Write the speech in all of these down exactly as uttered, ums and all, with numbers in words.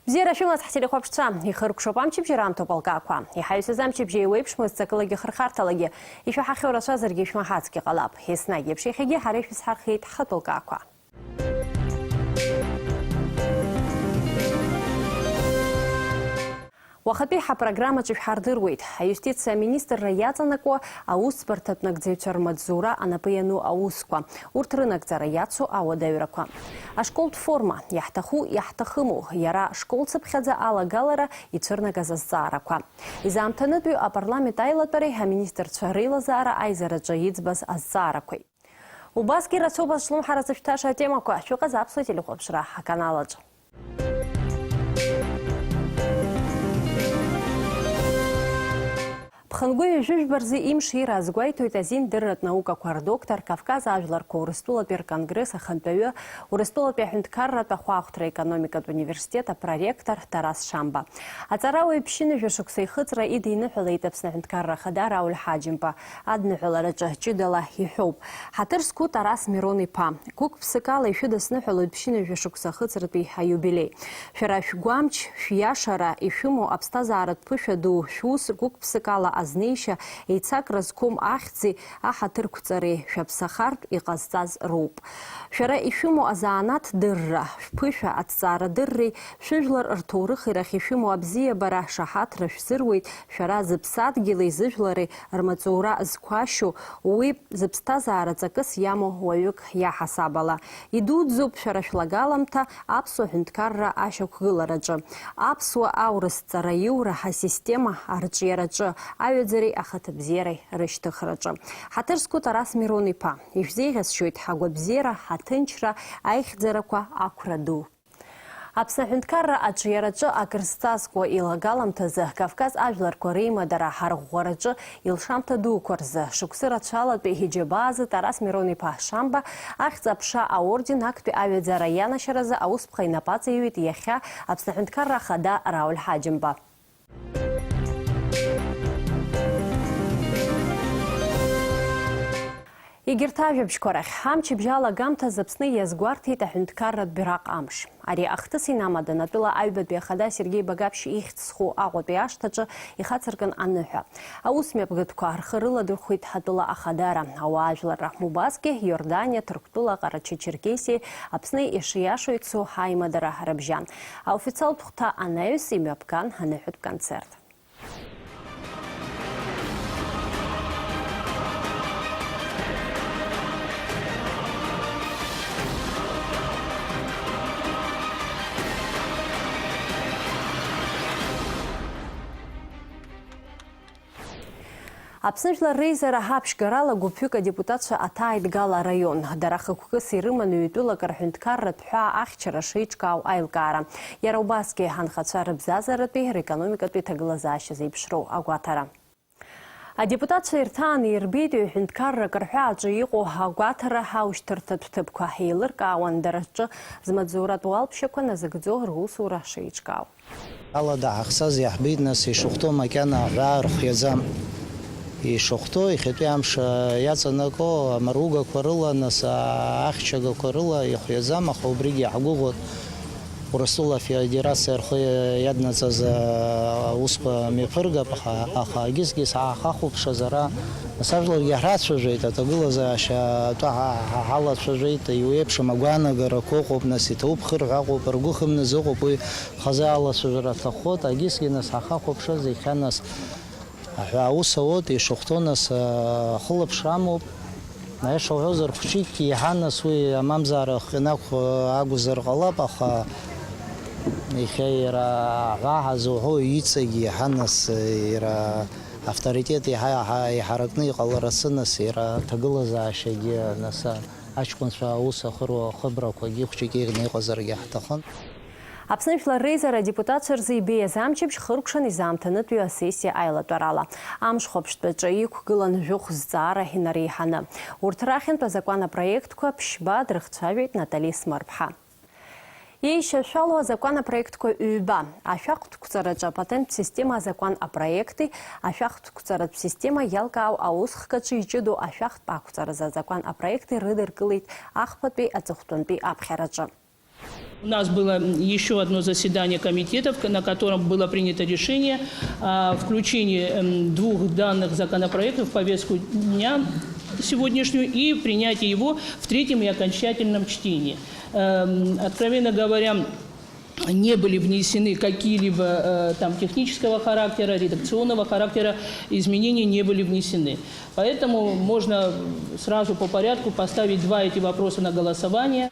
Бзиара шәымаз, ҳтелехәаԥшцәа, ихыркәшоуп амчыбжьара аамҭоуп алкаақәа. Иҳаҩсыз амчыбжьа еиуеиԥшмызт ҵакылагьы хырхарҭалагьы, ишәаҳахьоу рацәазаргьы ишәмаҳацгьы ҟалап. Еснагь еиԥш иахьагьы ҳара ишәызҳархиеит ҳхатәы лкаақәа. Уахатәи ҳапрограммаҿы шәҳардыруеит. Аиустициа аминистрра иаҵанакуа аусӡбарҭатә нагӡаҩцәа рмаҵзура анапы иану аусқәа, урҭ рынагӡара иацу ауадаҩрақәа. Ашколтә форма, иаҳҭаху, иаҳҭахыму, иара школцыԥхьаӡа алагалара ицәырнагаз азҵаарақәа. Изаамҭанытәиу апарламент аилатәареи аминистрцәа реилазаара аизараҿы иӡбаз азҵаарақәеи. Убасгьы рацәоуп азҿлымҳаразы шәҭаша атемақәа, шәыҟаз аԥсуа телехәаԥшра ҳаканал аҿы. Ԥхынгәы ҩажәи жәба рзы имшира азгәеиҭоит азиндырратә наукақәа рдоктор, Кавказ ажәларқәа Урыстәылатәи рконгресс ахантәаҩы, Урыстәылатәи аҳәынҭқарратә ахәаахәҭра-економикатә университет апроректор Тарас Шамба. Аҵарауаҩ ԥшьынҩажәа шықәса ихыҵра идиныҳәалеит Аԥсны Аҳәынҭқарра Ахада Рауль Ҳаџьымба. Адныҳәалараҿы ҷыдала иҳәоуп. Ҳаҭыр зқәу Тарас Мирон-иԥа, гәык-ԥсыкала ишәыдысныҳәалоит ԥшьынҩажәа шықәса ахыҵратәи аиубилеи. Шәара шәгәамч, шәиашара, ишәымоу аԥсҭазааратә ԥышәа ду, шәус гәык-ԥсыкала азнеишьа, еицакра зқәым ахьӡи аҳаҭырқәҵареи шәаԥсахартә иҟазҵаз роуп. Шәара ишәымоу азанааҭ дырра, шәԥышәа аҭҵаарадырреи шәыжәлар рҭоурыхи рахь ишәымоу абзиабара, шаҳаҭра шәзыруеит, шәара зыԥсадгьыли зыжәлари рмаҵура зқәашьу, уи зыԥсҭазаара ҵакыс иамоу уаҩык иаҳасабала. Идуӡӡоуп шәара шәлагаламҭа аԥсуа ҳәынҭқарра ашьақәгылараҿы, аԥсуа-аурыс ҵараиура асистема арҿиараҿы, аҩаӡареи ахаҭабзиареи рышьҭыхраҿы. Ҳаҭыр зқәу Тарас Мирон-иԥа, ишәзеиӷьасшьоит ҳагәабзиара, ҳаҭынчра, аихьӡарақәа, ақәра ду. Аԥсны аҳәынҭқарра аҿиараҿы акыр зҵазкуа илагаламҭазы Кавказ ажәларқәа реимадара арӷәӷәараҿы илшамҭа дуқәа рзы шықәсы рацәалатәи иџьабаазы Тарас Мирон-иԥа Шамба ахьӡ-аԥша аорден актәи аҩаӡара ианашьаразы аусԥҟа инапы аҵаиҩит иахьа Аԥсны аҳәынҭқарра ахада Рауль Ҳаџьымба. Егьырҭ ажәабжьқәа рахь, амчыбжь алагамҭазы Аԥсны иазгәарҭеит аҳәынҭқарратә бираҟ амш. Ари ахҭыс инамадан атәыла аҩбатәи ахада Сергеи Багаԥшь ихьӡ зху Аҟәатәи ашҭаҿы ихацыркын аныҳәа. Аус мҩаԥгатәқәа рхы рыладырхәит ҳатәыла ахадара, ауаажәларра, убасгьы Иорданиа, Ҭырқәтәыла, Ҟарачы-Черкесиеи Аԥсни ишиашоу ицо ҳаимадара рыбжьан. Аофициалтә хәҭа анаҩс имҩаԥган аныҳәатә концерт. Аԥсны Жәлар Реизара аԥшьгарала гәыԥҩык адепутатцәа аҭааидгала араион, дара хықәкыс ирыманы ҩтәылак рҳәынҭқарратә ҳәаа ахьчара шеиҿкаау аилкаара, иара убасгьы анхацәа рыбзазаратәи рекономикатәи ҭагылазаашьа зеиԥшроу агәаҭара. Адепутатцәа ирҭааны ирбеит ҩҳәынҭқаррак рҳәааҿы иҟоу агәаҭара аушьҭырҭатә ҭыԥқәа, еилыркаауан дара рҿы змаҵзуратә уалԥшьақәа назыгӡо русура шеиҿкаау. Алада ҳахьцаз иаҳбеит, нас, ишахәҭоу макьана аҳәаа рхиаӡам. Ишахәҭоу, иахьатәи амш иаҵанаго амаругақәа рыла, нас, ахьчагақәа рыла ихиаӡам, аха убригьы иаҳгәыӷуан. Урыстәыла Афедерациа рхы иаднаҵаз аусқәа мҩаԥыргап, аха, аха агьысгьы саҳахәаԥшыз ара, нас, ажәларгьы ҳрацәажәеит, аҭагылазаашьа атәы ҳа-, ҳа-, ҳалацәажәеит, иуеиԥшым агәаанагарақәа ыҟоуп, нас, иҭоуп хырҳәа ыҟоуп, ргәы хымназ ыҟоуп, уи хазы алацәажәара аҭаххоит, агьысгьы, нас, ҳахахәаԥшыз иахьа, нас, аҳәаа аус ауеит, ишахәҭоу, нас, ахылаԥшра амоуп. Аиаша уҳәозар, хәҷыкгьы иаҳа, нас, уи амамзаара ахҟьаны акәзар ҟалап, аха иахьа иара аҳәаа ҳазуҳәо иҵегь иаҳа, нас, иара авторитет иаҳа, иаҳа иҳаракны иҟаларацы, нас, иара аҭагылазаашьагьы, нас, аҷкәынцәа аус ахыруа ахыбрақәагьы хәҷык еиӷьны иҟазаргьы ҳҭахын. Аԥсны Жәлар Реизара адепутатцәа рзы ибеиаз амчыбжь хыркәшан изаамҭанытәиу асессиа аилатәарала. Амш хәаԥштәаҿы иқәгылан жәохә зҵаара инареиҳаны. Урҭ рахьынтә азакәан апроектқәа ԥшьба дрыхцәажәеит Натали Смырԥҳа. Еишьашәалоу азакәан апроектқәа ҩба, ашәахтәқәҵараҿы апатенттә система азакәан апроекти ашәахтәқәҵаратә система иалкаау аусхкаҿы иҷыдоу ашәахтә ақәҵаразы азакәан апроекти рыдыркылеит ахԥатәи аҵыхәтәантәи аԥхьараҿы. У нас было еще одно заседание комитетов, на котором было принято решение о включении двух данных законопроектов в повестку дня сегодняшнюю и принятие его в третьем и окончательном чтении. Откровенно говоря, не были внесены какие-либо там технического характера, редакционного характера изменения не были внесены. Поэтому можно сразу по порядку поставить два эти вопроса на голосование.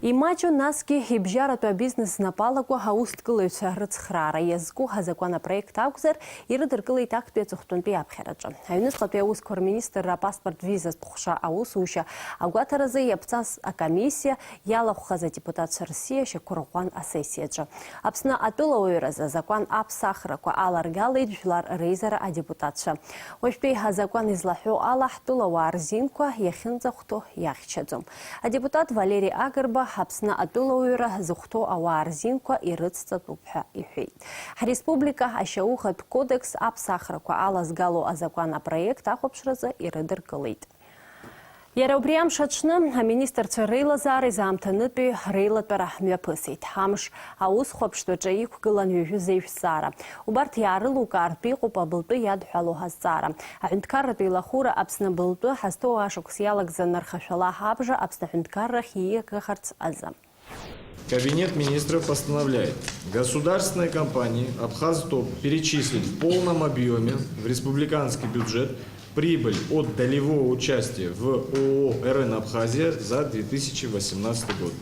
Имаҷу насгьы ибжьаратәы абизнес знапы алаку аусҭгылаҩцәа рыцхраара иазку азакәан апроект акәзар, ирыдыркылеит актәи аҵыхәтәантәи аԥхьараҿы. Аҩныҵҟатәи аусқәа рминистрра апаспорт визатә ҟәша аусушьа агәаҭаразы иаԥҵаз акомиссиа иалахәхаз адепутатцәа рсиа шьақәырӷәӷәан асессиаҿы. Аԥсны атәылауаҩразы азакәан аԥсахрақәа аларгалеит жәлар реизара адепутатцәа. Уажәтәи азакәан излаҳәо ала, ҳтәылауаа рзинқәа иахьынӡахәҭоу иахьчаӡом. Адепутат Валери Агрба Аԥсны атәылауаҩра зыхәҭоу ауаа рзинқәа ирыцҵатәуп ҳәа иҳәеит. Ҳреспублика ашьаухатә кодекс аԥсахрақәа алазгало азакәан апроект ахәаԥшразы ирыдыркылеит. Иара убри амш аҽны аминистрцәа реилазаара изаамҭанытәи реилатәара мҩаԥысит. Амш аусхәаԥштә аҿы иқәгылан ҩажәи зеижә зҵаара. Убарҭ иаарылукаартә иҟоуп абылтәы иадҳәалоу азҵаара. Аҳәынҭқарратә еилахәыра Аԥсны абылтәы ҳазҭоу ашықәс иалагӡаны рхашәала абжа Аԥсны аҳәынҭқаррахь ииагахарц азы. Кабинет министров постановляет государственной компании «Абхазтоп» перечислить в полном объеме в республиканский бюджет прибыль от долевого участия в ООО «РН Абхазия» за две тысячи восемнадцатый год.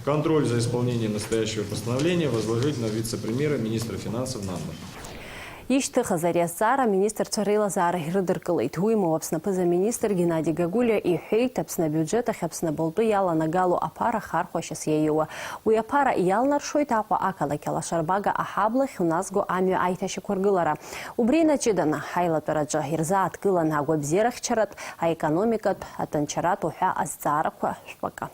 Контроль за исполнением настоящего постановления возложить на вице-премьера, министра финансов Наммана. Ишьҭыхыз ари азҵаара аминистрцәа реилазаара ирыдыркылеит. Уимоу, Аԥсны аԥыза-министр Геннади Гагулиа иҳәеит, Аԥсны абиуџьет ахь Аԥсны абылтәы иаланагало аԥара хархәашьас иаиуа. Уи аԥара иалнаршоит Аҟәа ақалақь алашарбага аҳаблахь уназго амҩа аиҭашьақәыргылара. Убри инаҷыданы, ҳаилатәараҿы ирзааҭгылан агәабзиарахьчаратә, аекономикатә, атәанчаратә уҳәа азҵаарақәа шәпакы.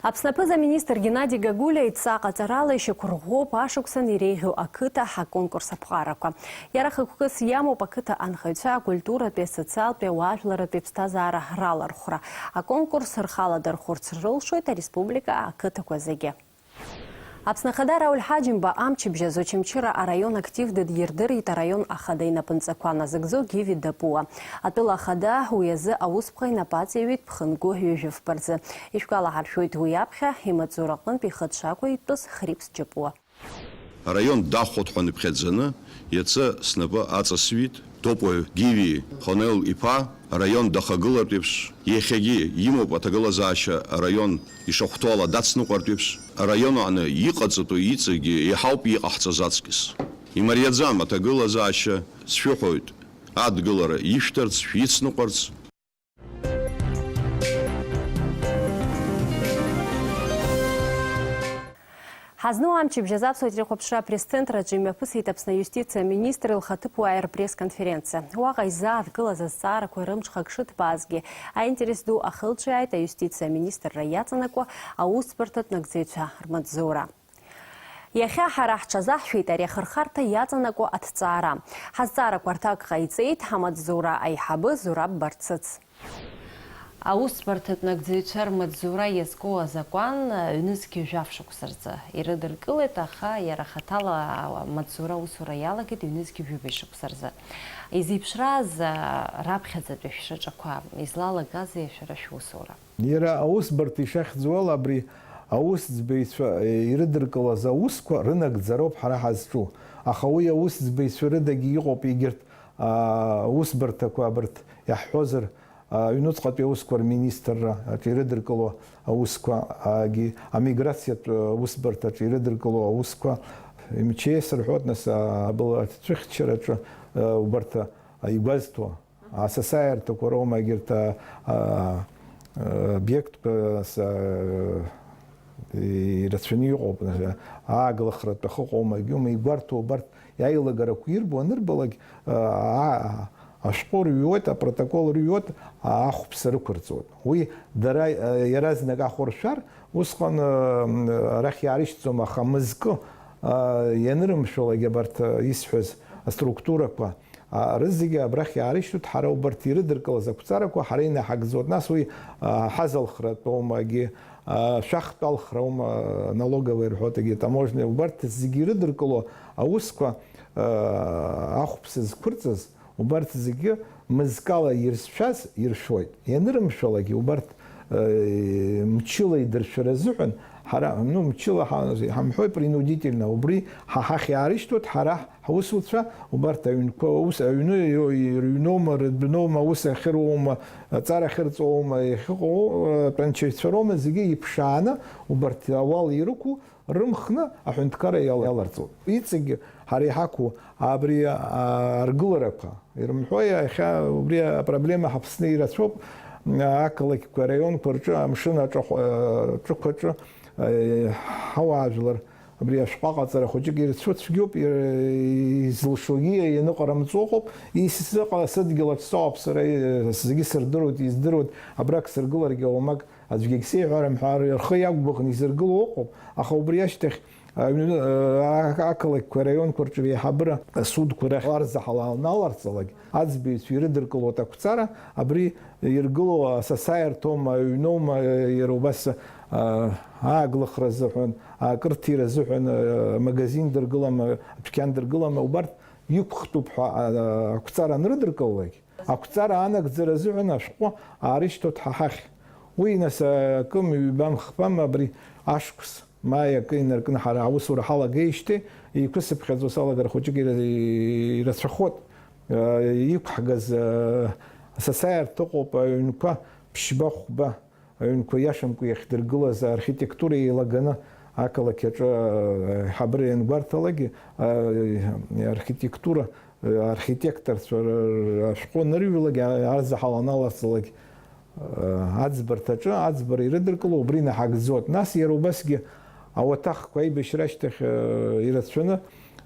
Аԥсны аԥыза-министр Геннади Гагулиа идҵа ҟаҵарала ишьақәырӷәӷәоуп ашықәсан иреиӷьу ақыҭа ҳаконкурс аԥҟарақәа. Иара хықәкыс иамоуп ақыҭа анхаҩцәа акультуратәи, асоциалтәи, ауаажәларратәи аԥсҭазаара ралархәра. Аконкурс рхала дырхәырц рылшоит ареспублика ақыҭақәа зегьы. Аԥсны Ахада Рауль Ҳаџьымба амчыбжь азы Очамчыра араион активды дирдырит араион Ахада инапынҵақәа назыгӡо Гиви Дапуа. Атәыла Ахада уи азы аусԥҟа инапы аҵаиҩит ԥхынгәы ҩажәи фба рзы. Ишәгәалаҳаршәоит, уи аԥхьа имаҵзура аҟынтә ихы дшақәиҭтәыз Хрипс Џьапуа. Араион дахәот ҳәа иԥхьаӡаны, иацы снапы аҵасҩит Топуа Гиви Хонел-иԥа, араион дахагылартә еиԥш, иахьагьы имоуп аҭагылазаашьа араион ишахәҭоу ала дацныҟәартә еиԥш, араион аҟны иҟаҵатәу иҵегьы еиҳауп иҟаҳҵаз аҵкыс. Имариаӡам аҭагылазаашьа, сшәыҳәоит, адгылара ишәҭарц, шәицныҟәарц. Ҳазну амчыбжь азы Аԥсуа телехәаԥшра апресс-центр аҿы имҩаԥысит Аԥсны аиустициа аминистр илхаҭыԥуааи рпресс-конференциа. Уаҟа изааҭгылаз азҵаарақәа рымҽхак шыҭбаазгьы, аинтерес ду ахылҿиааит аиустициа аминистрра иаҵанакуа аусӡбарҭатә нагӡаҩцәа рмаҵзура. Иахьа ҳара ҳҽазаҳшәеит ари ахырхарҭа иаҵанакуа аҭҵаара. Ҳазҵаарақәа рҭак ҟаиҵеит ҳамаҵзура аиҳабы Зураб Барцыц. Аусбарҭатә нагӡаҩцәа рмаҵзура иазку азакәан ҩнызқьи жәаф шықәса рзы ирыдыркылеит, аха иара хаҭала амаҵзура аусура иалагеит ҩнызқьи жәаба шықәса рзы. Изеиԥшрааз, а, раԥхьаӡатәи шәшьаҿақәа излалагазеи шәара шәусура? Иара аусбарҭа ишахьӡу ала, абри аусӡбаҩцәа, е, ирыдыркылаз аусқәа рынагӡароуп ҳара ҳазҿу. Аха уи аусӡбаҩцәа рыдагьы иҟоуп егьырҭ, а, усбарҭақәа, абарҭ иаҳҳәозар, аҩнуҵҟатәи аусқәа рминистрра аҿы ирыдыркыло аусқәа, агьи амиграциатә, а, усбарҭаҿы ирыдыркыло аусқәа, МЧС рҳәоит, нас, а, абылра ацәыхьчараҿы, а, убарҭ, а, игәазҭо асасааирҭақәа роума, егьырҭ, а, а, обиектқәа са-, ирацәаны иҟоуп, ааглахратә ахы ыҟоума, егьума, игәарҭо убарҭ иаилагарақәа ирбо анырбалак, а, а, ашәҟәы рҩуеит, апротокол рҩуеит, а, ахәԥса рықәырҵоит. Уи дара, а, иаразнак ахәаршәар, усҟан, а, арахь иаарышьҭӡом, аха мызкы, а, ианырымшәалак абарҭ, а, исҳәаз аструктурақәа, а, рызегьы абрахь иаарышьҭуеит, ҳара убарҭ ирыдыркылаз ақәҵарақәа ҳара инаҳагӡоит. Нас уи, а, ҳазалхратәоума, егьи, Ашәахтә алхра аума, налоговые рҳәоит, егьи таможня, убарҭ зегьы ирыдыркыло аусқәа, ахәԥса зқәырҵаз, убарҭ зегьы мызкала ирзшәаз иршәоит. Ианырымшәалакгьы убарҭ, мчыла идыршәара азыҳәан, ҳара, ну, мчыла ҳа-, ҳамҳәои, принудительно, убри ҳа ҳахь иаарышьҭуеит, ҳара ҳусуцәа, убарҭ аҩнқәа, ус, аҩны ио-, ирыҩноума, рыдәноума, ус ахьыруоума, аҵара ахьырҵоума, иахьыҟоу, э, тәанчаҩцәа роума, зегьы иԥшааны, убарҭ ауал ирықәу, рымхны аҳәынҭқарра иал-, иаларҵоит. Иҵегь ҳара иҳақәу абри, а, аргыларақәа ирымҳәои, иахьа убри апроблема ҳаԥсны ирацәоуп, а, ақалақьқәа, араионқәа рҿы, амшын аҿахә-, а, ҿықәаҿы, а, ҳауаажәлар абри ашәҟәы аҟаҵара хәыҷык ирцәыцәгьоуп, ир-, изылшогьы ианыҟарымҵо ыҟоуп, исзыҟала сыдгьыл аҿ соуп сара, зегьы сырдыруеит, издыруеит, абрак сыргыларгьы уамак, аӡәгьы егьсеиҳәарым ҳәа рхы иақәгәыӷны изыргыло ыҟоуп, аха убри ашьҭахь аҩны, а-, ақалақьқәа, араионқәа рҿы реиҳабыра асудқәа рахь арзаҳал аналарҵалак, аӡбаҩцәа ирыдыркылоит ақәҵара, абри иргылоу асасааирҭоума, аҩноума, иара убас, а, ааглыхра азыҳәан, акырҭира азыҳәан, а, магазин дыргылама, адәқьан дыргылама, убарҭ иқәхтәуп ҳәа, а, ақәҵара анрыдыркылалак, ақәҵара анагӡара азыҳәан ашәҟәы аарышьҭоит ҳа ҳахь. Уи, нас, акы мҩбам-хԥам абри ашықәс, маи акы инаркны ҳара аусура ҳалагеижьҭеи, еиқәысыԥхьаӡо салагар хәыҷык ира-, ирацәахоит. Э, иқәҳгаз, э, асасааирҭа ыҟоуп, аҩнқәа ԥшьба-хәба, аҩнқәа иашамкәа иахьдыргылаз архитектура еилаганы ақалақь аҿы, э, ҳабыра иангәарҭалак, э, архитектура, э, архитекторцәа р-, р-, ашәҟәы анырҩлак, а-, арзаҳал аналарҵалак, э, аӡбарҭаҿы, аӡбара ирыдыркыло убри наҳагӡоит. Нас иара убасгьы ауаҭахқәа аибашьра ашьҭахь, э, ирацәаны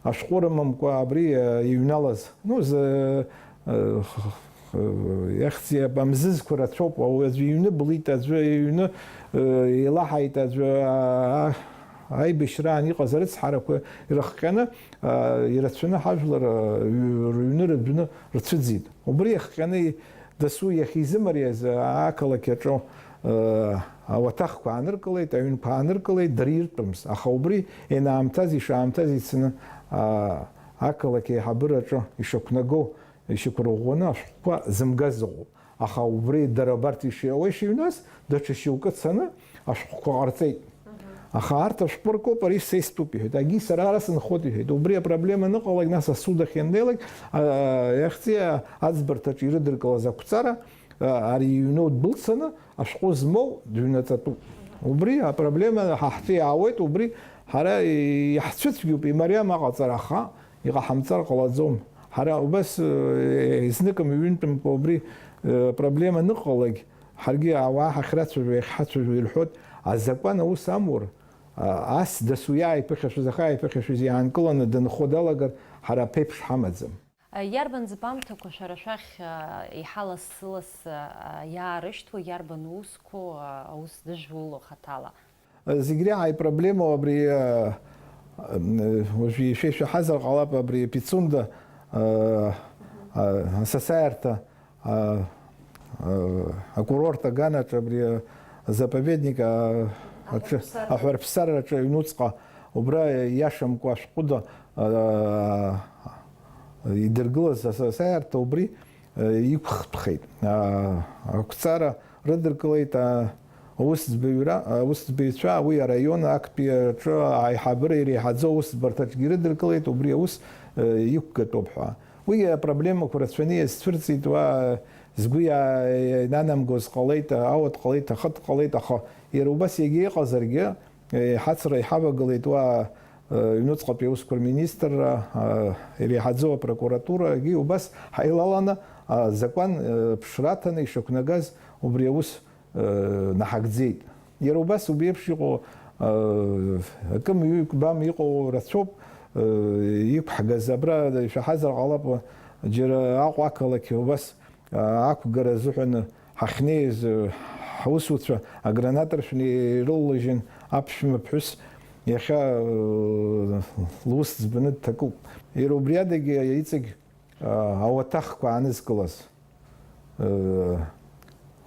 ашәҟәы рымамкәа абри, э, иҩналаз, ну, зы, э, х-, х-, иахьӡи абамзызқәа рацәоуп, уаҩ аӡәы иҩны былит, аӡәы иҩны, э, еилаҳаит, аӡәы, а-, а-, аибашьраан иҟаз арыцҳарақәа ирыхҟьаны, а, ирацәаны ҳажәлар, а, ҩ-, рыҩны рыдәны рцәыӡит. Убри иахҟьаны дасу иахьизымариаз ақалақь аҿы, э, ауаҭахқәа ааныркылеит, аҩнқәа ааныркылеит, дара иртәымыз. Аха убри ианаамҭаз, ишаамҭаз ицаны, а, ақалақь аиҳабыраҿы ишақәнаго, ишьақәырӷәӷәаны ашәҟәқәа зымгаз ыҟоуп. Аха убри дара абарҭ иши-, уа ишыҩназ, даҽа шьоукы цаны ашәҟәқәа ҟарҵеит. Аха арҭ ашәҟәы ркуп, ари са истәуп, иҳәеит. Агьи сара ара сынхоит, иҳәеит. Убри апроблема аныҟалак, нас асуд ахь ианнеилак, а, иахьӡи аӡбарҭаҿы ирыдыркылаз ақәҵара, а, ари иҩноу ддәылцаны, ашәҟәы змоу дыҩнаҵатәуп. Убри апроблема ҳа ҳҿы иаауеит, убри ҳара иаҳцәыцәгьоуп, имариам аҟаҵара, аха иҟаҳамҵар ҟалаӡом. Ҳара убас, э, зныкым ҩынтәымкәа убри, э, проблема аныҟалак, ҳаргьы ауаа ҳахьрацәажәо, иахьҳацәажәо ирҳәоит, азакәан аус амур, а, ас дасу иааиԥыхьашәаз, ахы ааиԥыхьашәаз иаанкыланы дынхо далагар, ҳара аԥеиԥш ҳамаӡам. Иарбан зыԥамҭақәа шәара шәахь, а, еиҳа лассы-лассы, а, иаарышьҭуа, иарбан усқәоу, а, аус дыжәуло хаҭала? Зегь реиҳа ипроблемоу абри, э, э, уажәы ишәеишәаҳазар ҟалап, абри Пицунда, э, э, асасааирҭа, э, э, акурорт аганаҿы, абри, э, заповедник, э, аҿы, аҳәарԥсараҿы аҩнуҵҟа, убра иашамкәа ашәҟәыда, э, идыргылаз асасааирҭа убри, э, иқәхтәхеит. А, ақәҵара рыдыркылеит, а, аусӡбаҩра, аусӡбаҩцәа, уи араион актәи аҿы аиҳабыра иреиҳаӡоу аусӡбарҭаҿгьы ирыдыркылеит, убри аус, э, иқәгатәуп ҳәа. Уи апроблемақәа рацәаны иазцәырҵит, уа згәы иа-, иананамгоз ҟалеит, ауа дҟалеит, ахы дҟалеит, аха иара убас егьа иҟазаргьы, Еиҳацра иҳавагылеит уа, э, ҩнуҵҟатәи аусқәа рминистрра, э, иреиҳаӡоу апрокуратурагьы убас ҳаилаланы, азакәан, э, ԥшра аҭаны ишақәнагаз убри аус, э, наҳагӡеит. Иара убас убри еиԥш иҟоу, э, акы мҩык бам иҟоу рацәоуп, э, иқәҳгаз. Абра ишәаҳазар ҟалап, џьара Аҟәа ақалақь убас ақәгара азыҳәан ҳахьнеиз, ҳусуцәа аграната ршәны ирыллыжьын аԥшәма ԥҳәыс иахьа, лус ӡбаны дҭакуп. Иара убри адагьы иҵегь ауаҭахқәа аанызкылаз,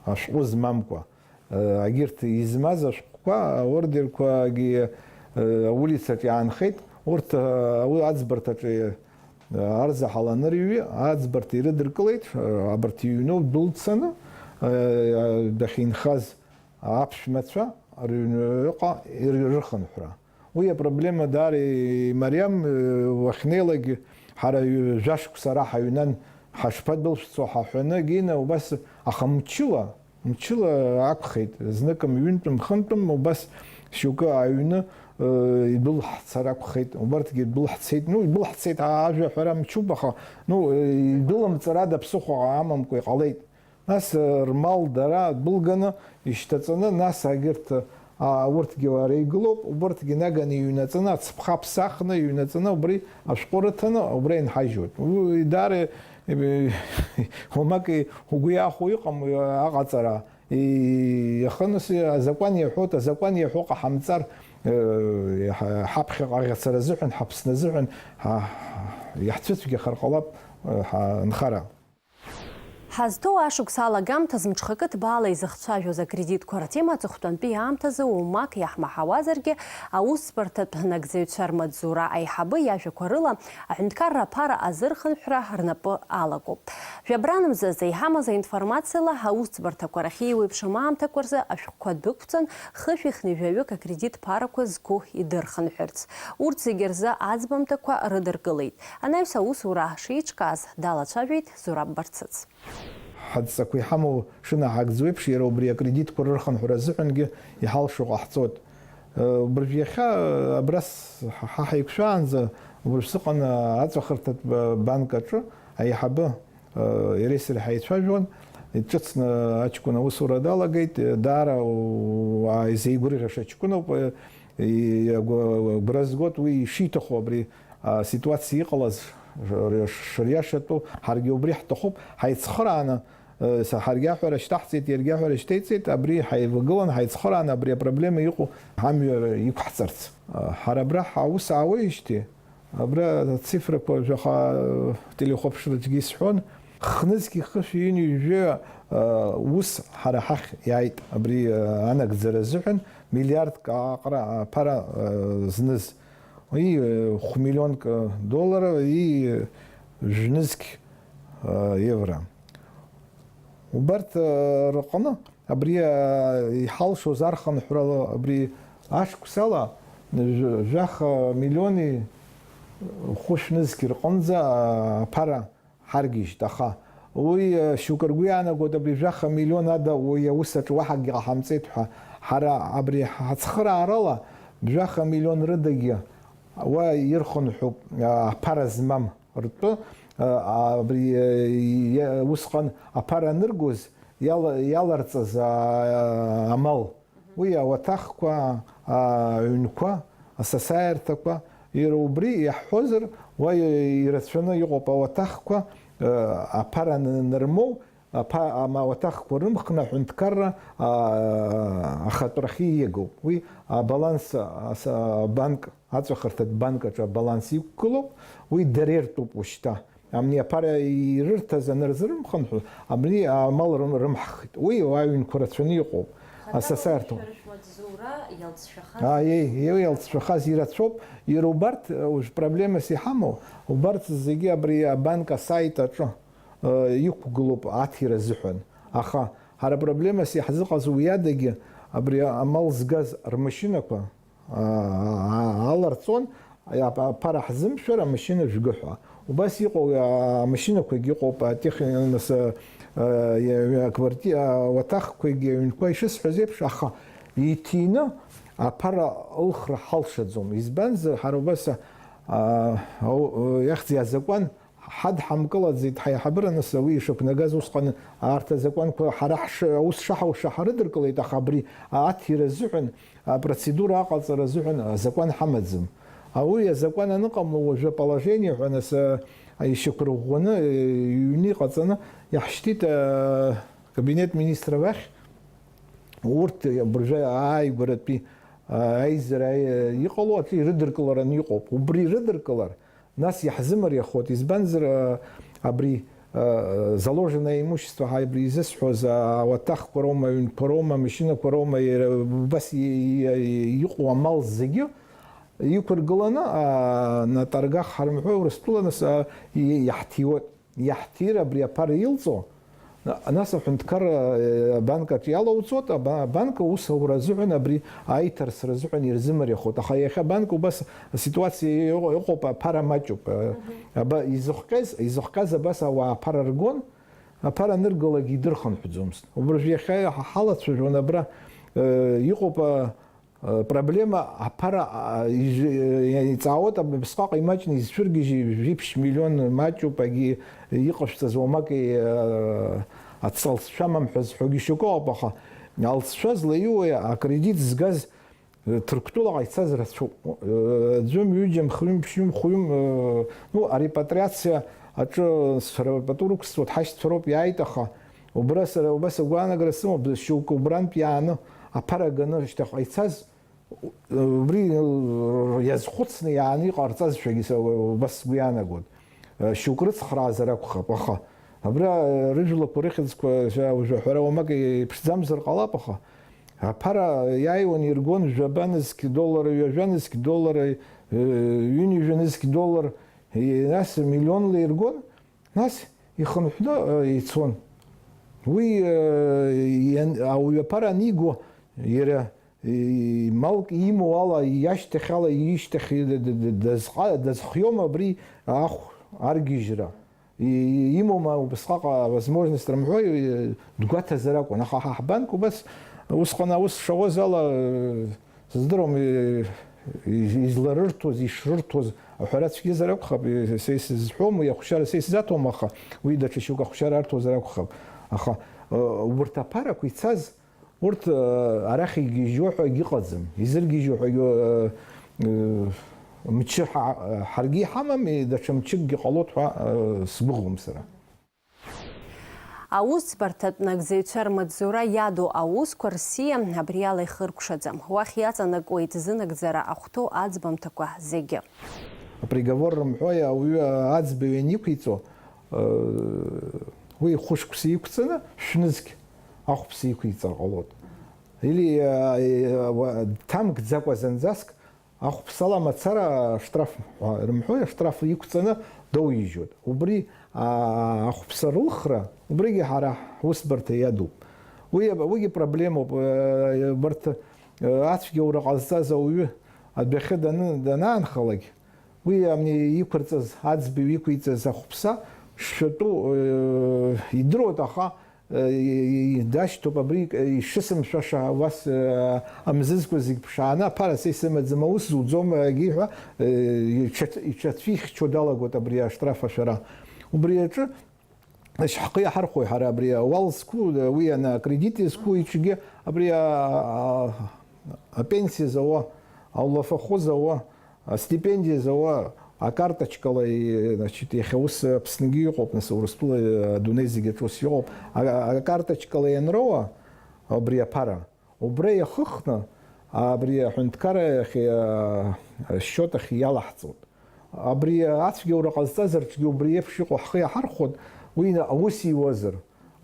ашәҟәы змамкәа, егьырҭ измаз ашәҟәқәа Аҳәынҭқаррақәа аордерқәагьы, э, аулицаҿ иаанхеит. Урҭ, э, ауи аӡбарҭаҿы, э, арзаҳал анырҩы, аӡбарҭа ирыдыркылеит, э, абарҭ иҩноу дәылцаны, э, дахьынхаз аԥшәмацәа рыҩныҟа ир-, рыхынҳәра. Уи апроблема даара имариам, э, уахьнеилак, ҳара ҩ-, жәашықәса ара ҳаҩнан, ҳашԥадәылшәцо ҳаҳәаны, Гина, убас, аха мчыла, мчыла акәхеит, зныкым, ҩынтәым, хынтәым, убас шьоукы аҩны, э, идәылҳцар акәхеит, убарҭгьы идәылҳцеит, ну, идәылҳцеит, ажәа аҳәара мчуп, аха, ну, э, идәылымҵыр ада ԥсыхәа амамкәа иҟалеит. Нас, э, рмал дара дәылганы, ишьҭаҵаны, нас агьырҭ, а, урҭгьы уара игылоуп, убырҭгьы наганы иҩнаҵаны, ацыԥха ԥсахны иҩнаҵаны, убри ашәҟәы рыҭаны, убра инҳажьуеит. Уи даара, э, уамак угәы иахәо иҟам, э, аҟаҵара. И-, иахыныс азакәан иаҳәоит, азакәан иаҳәо ҟаҳамҵар, э, ҳа-, ҳаԥхьаҟа аӷьацара азыҳәан, ҳАԥсны азыҳәан, ҳа-, иаҳцәыцәгьахар ҟалап, э, ҳанхара. Ҳазҭоу ашықәс алагамҭаз мҽхакы ҭбаала изыхцәажәоз акредитқәа ртема аҵыхәтәантәи аамҭазы уамак иаҳмаҳауазаргьы, аусӡбарҭатә нагӡаҩцәа рмаҵзура аиҳабы иажәақәа рыла аҳәынҭқарра аԥара азырхынҳәра рнапы алакуп. Жәабранмзазы иҳамаз аинформациала аусӡбарҭақәа рахь еиуеиԥшым аамҭақәа рзы ашәҟәқәа дәықәҵан, хышә ихни жәаҩык акредит ԥарақәа зқәу идырхынҳәырц. Урҭ зегьы рзы аӡбамҭақәа рыдыркылеит. Анаҩс аусура шеиҿкааз далацәажәеит Зураб Барцыц. Ҳадҵақәа иҳамоу шынаҳагӡо еиԥш, иара убри акредитқәа рырхынҳәра азыҳәангьы иҳалшо ҟаҳҵоит. Э, убыржә иахьа, э, абра с-, ҳа, ҳа ҳаиқәшәаанӡа, убыржә сыҟан, э, аҵәахырҭатә, э, банк аҿы аиҳабы, э, иареи сареи ҳаицәажәон, иҿыцны аҷкәын аусура далагеит, э, даара, уаа, изеигәырӷьаша ҷкәыноуп, э, и-, агәы-, агәра згоит уи ишиҭаху абри аситуациа иҟалаз ш-, шриашатәу, ҳаргьы убри ҳҭахуп, ҳаицхырааны, э, са ҳаргьы аҳәара шьҭаҳҵеит, иаргьы аҳәара шьҭеиҵеит, абри ҳаивагылан, ҳаицхырааны абри апроблема иҟоу ҳамҩа иқәҳҵарц. Э, ҳара абра ҳаус аауеижьҭеи, абра ацифрақәа жәаха, э, телехәаԥшраҿгьы исҳәон, хнызқьи хышәи ҩынҩажәаҩа, э, ус ҳара ҳахь иааит, абри, э, анагӡара азыҳәан миллиардк аҟара аԥара, э, зныз. И, э, хә-миллионк, э, доллар, и, э, жәнызқь, э, евро. Убарҭ, э, рҟны абри, э, иҳалшоз архынҳәрала абри ашықәсала жәа-, жәаха миллиони хәышә нызқь рҟынӡа, э, аԥара ҳаргьежьт, аха уи, э, шьоукы ргәы иаанагоит, абри жәаха миллион ада уи аус аҿы уаҳа акгьы ҟаҳамҵеит ҳәа. Ҳара абри ҳацхыраарала жәаха миллион рыдагьы уа ирхынҳәуп, э, аԥара змам ртәы, э, абри, э, иа-, усҟан аԥара аныргоз иала-, иаларҵаз, а-, амал. Уи ауаҭахқәа, аҩнқәа, асасааирҭақәа, иара убри иаҳҳәозар, уа ирацәаны иҟоуп ауаҭахқәа, э, аԥара н-, нырмоу, аԥа-, ам-, ауаҭахқәа рымхны аҳәынҭқарра, а-, ахатәрахьы ииагоуп. Уи абаланс, ас-, абанк, аҵәахырҭатә банк аҿы абаланс иқәгылоуп, уи дара иртәуп ушьҭа. Абни аԥара ирырҭаз анырзырымхынҳәы, абни амал рым-, рымҳхит. Уи аҩнқәа рацәаны иҟоуп. Асасаарҭоуп. Шәара шәмаҵзура иалҵшәахаз? Аиеи, иалҵшәахаз ирацәоуп. Иара убарҭ, э, уажә проблемас иҳамоу, убарҭ зегьы абри абанк асайт аҿы, э, иқәгылоуп аҭира азыҳәан. Аха ҳара проблемас иаҳзыҟаз уи адагьы, абри амал згаз рмашьынақәа, а-, а-, аларҵон, ап-, аԥара ҳзымшәар, амашьына жәгы ҳәа. Убас иҟоу, а-, амашьынақәагь ыҟоуп, атех-, нас, а-, а-, акварти-, ауаҭахқәагь аҩнқәа ишысҳәаз еиԥш, аха иҭины аԥара ылхра ҳалшаӡом. Избанзар, ҳара убас, а-, ау-, иахьӡи азакәан ҳадҳамкылаӡеит, ҳаиҳабыра, нас, уи ишақәнагаз усҟан арҭ азакәанқәа ҳара ҳш-, аус шаҳауша ҳарыдыркылеит, аха абри аҭира азыҳәан, апроцедура аҟаҵара азыҳәан азакәан ҳамаӡам. А, уи азакәан аныҟамло, уажәы аположение ҳәа, нас, а, ишьақәырӷәӷәаны, а, иҩны иҟаҵаны иаҳшьҭит, а, кабинет министров ахь. Урҭ абыржәы ааигәаратәи, а, аизара, а, иҟало аҿы ирыдыркылараны иҟоуп. Убри ирыдыркылар, нас иаҳзымариахоит, избанзар, а, абри, заложенное имущество ҳәа абри изысҳәоз ауаҭахқәа роума, аҩнқәа роума, амашьынақәа роума, иара убас и-, и-, иҟоу амал зегьы иқәыргыланы, а, на торгах ҳарымҳәо, Урыстәыла нас, а, и-, иаҳҭиуеит. Иаҳҭир абри аԥара илҵо, на-, нас аҳәынҭқарра, э, абанк аҿы иалауҵоит, аба-, абанк аус аура азыҳәан абри аиҭарсра азыҳәан ирзымариахоит. Аха иахьа абанк убас аситуациа иҟо-, иҟоуп, аԥара маҷуп. Э, Мгм. аба-, изыхҟьаз, изыхҟьаз абас ауаа аԥара ргон, аԥара аныргалак идырхынҳәӡомызт. Убыржә иахьа ҳа-, ҳалацәажәон абра, э, иҟоуп, а, а, проблема аԥара, а, ижы-, э, иҵаауеит, аб-, абасҟак имаҷны изцәыргьежьи, жәиԥшь миллион маҷуп, агьи иҟашәҵаз уамак, э, ацалҵшәа амам ҳәа зҳәогьы шьоук ыҟоуп, аха алҵшәа злаиуеи акредит згаз Ҭырқәтәылаҟа ицаз рацәоуп. Ӡәым, ҩыџьам, хҩым, ԥшьҩым, хәҩым, ну, арепатриациа аҿы сара пату рықәсҵоит, ҳашьцәа роуп иааит, аха убра сара убас агәаанагара сымоуп, шьоукы убрантә иааны аԥара ганы шьҭахьҟа ицаз, убри иазхәыцны иааны иҟарҵазшәагьы са убас сгәы иаанагоит. Шьоук рыцхраазар акәхап, аха абра рыжәлақәа рыхьӡқәа уажәы аҳәара уамак иԥшӡамзар ҟалап, аха аԥара иааиуан, иргон жәаба нызқь доллар, ҩажәа нызқь доллар, ҩынҩажәа нызқь доллар, нас миллионла иргон, нас ихынҳәны ицон. Уи ауаҩы аԥара аниго, иара и-, малк имоу ала, иашьҭахь ала, ишьҭахь д-, д-, д-, дазҟа-, дазхиома абри ахә аргьежьра? И-, и-, имоума убасҟак авозможность рымҳәои, и-, дгәаҭазар акәын. Аха ҳа ҳбанк убас, усҟан аус шауаз ала, э, сыздыруам, э, из-, изларырҭоз, ишрырҭоз аҳәара цәгьазар акәхап, э, са исызҳәом, уи ахәшьара са исзаҭом, аха уи даҽа шьоук ахәшьара арҭозар акәхап. Аха, э, убарҭ аԥарақәа ицаз, Урҭ, э, арахь игьежьуа ҳәа егьыҟаӡам, изыргьежьуа ҳәа, э, э, мчы ҳа-, ҳаргьы иҳамам, и-, даҽа мчыкгьы ҟалоит ҳәа, э, сгәыӷуам сара. Аусӡбарҭатә нагӡаҩцәа рмаҵзура иаду аусқәа рсиа абриала ихыркәшаӡам. Уахь иаҵанакуеит зынагӡара ахәҭоу аӡбамҭақәа зегьы. Априговор рымҳәои ауаҩы аӡбаҩ ианиқәиҵо, уи хәышықәса иқәҵаны, шәнызқь ахәԥса иқәиҵар ҟалоит. Или, э, э, уа-, дҭамгӡакәа зынӡаск ахәԥсала мацара аштраф ҳәа рымҳәои, аштраф иқәҵаны доуижьуеит. Убри, а, ахәԥса рылхра, убригьы ҳара ҳусбарҭа иадуп. Уи аб-, уигьы проблемоуп. Э, убарҭ, э, ацәгьаура ҟазҵаз ауаҩы адәахьы даны-, данаанхалак, Уи амни иқәырҵаз, аӡбаҩ иқәиҵаз ахәԥса шшәатәу, э, идыруеит, аха, э, и-, и-, дашьҭоуп абри, э, ишысымшәаша, уас, э, амзызқәа зегь ԥшааны, аԥара са исымаӡам, аус зуӡом, егьи ҳәа, э, иҽац-, иҽацәихьчо далагоит абри аштраф ашәара. Убри аҿы Ҳхы иаҳархәоит ҳара абри ауал зқәу, уи ана акредит иазку иҽгьы абри а, а, апенсиа зауа, аулафахәы зауа, астипендиа зауа, акарточкала, и-, значит, иахьа ус Аԥсныгьы иҟоуп, нас, Урыстәыла, адунеи зегьы аҿы ус иҟоуп. А-, а-, акарточкала ианроуа абри аԥара, Убра иахыхны, абри аҳәынҭқарра иахь, а, асчиот ахь иалаҳҵоит. Абри ацәгьаура ҟазҵазаргьы убри еиԥш иҟоу ҳхы иаҳархәоит, уи аус иуазар,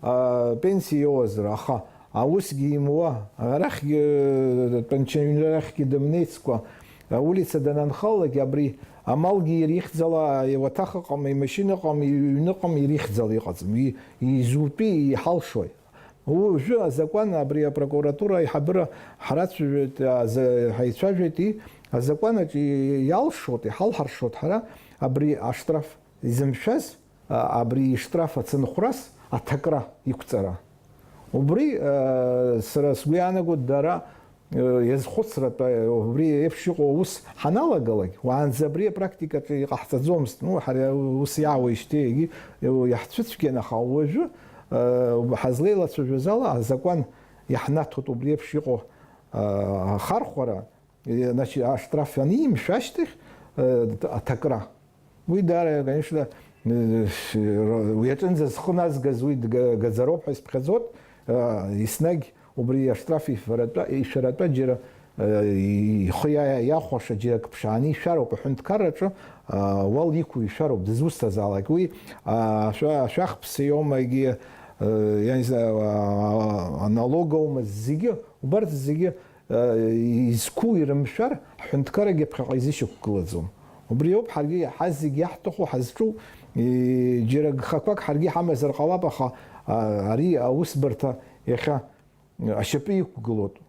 апенсиа иоуазар, аха аусгьы имуа, арахьгьы, тәанча аҩнра рахьгьы дымнеицкәа, аулица дананхалалак, абри амалгьы ирихьӡала, иуаҭах ыҟам, имашьына ыҟам, иҩны ыҟам, ирихьӡала иҟаӡам. И-, изутәи иҳалшои? Уажәы азакәан абри апрокуратура аиҳабыра ҳрацәажәеит, аза-, ҳаицәажәеит, и-, азакәан аҿы иалшоит, иҳалҳаршоит ҳара абри аштраф изымшәаз, а, абри иштраф ацынхәрас аҭакра иқәҵара. Убри, а, сара сгәы иаанагоит, дара Иазхәыцратәы, убри еиԥш иҟоу аус ҳаналагалак, уаанӡа абри апрактикаҿы иҟаҳҵаӡомызт. Ну, ҳара ус иаауеижьҭеи егьи иаҳцәыцәгьан, аха уажәы, э, ҳазлеилацәажәоз ала, азакәан иаҳнаҭоит убри еиԥш иҟоу, э, ахархәара, э, значит, аштраф анимшәа ашьҭахь, э, аҭакра. Уи даара, конечно, уи аҿынӡа зхы назгаз уи дга-, гаӡароуп ҳәа исԥхьаӡоит, еснагь убри аштраф ишәаратәа, ишәаратәа џьара Ихы иа-, иахәаша џьара ак ԥшааны ишәароуп, аҳәынҭқарраҿы, а, уал иқәу ишәароуп, дызусҭазаалак. Уи, а, ашәа-, ашәахԥс иоума, егьи, а, я не знаю, а, а, налог аума, зегьы, убарҭ зегьы, а, изқәу ирымшәар, ҳҳәынҭқаррагьы ԥхьаҟа изышьақәгылаӡом. Убри ауп ҳаргьы иаҳаз зегь иаҳҭаху, ҳазҿу, и, џьара гхақәак ҳаргьы ҳамазар ҟалап, аха, а, ари аусбарҭа иахьа ашьапы иқәгылоит.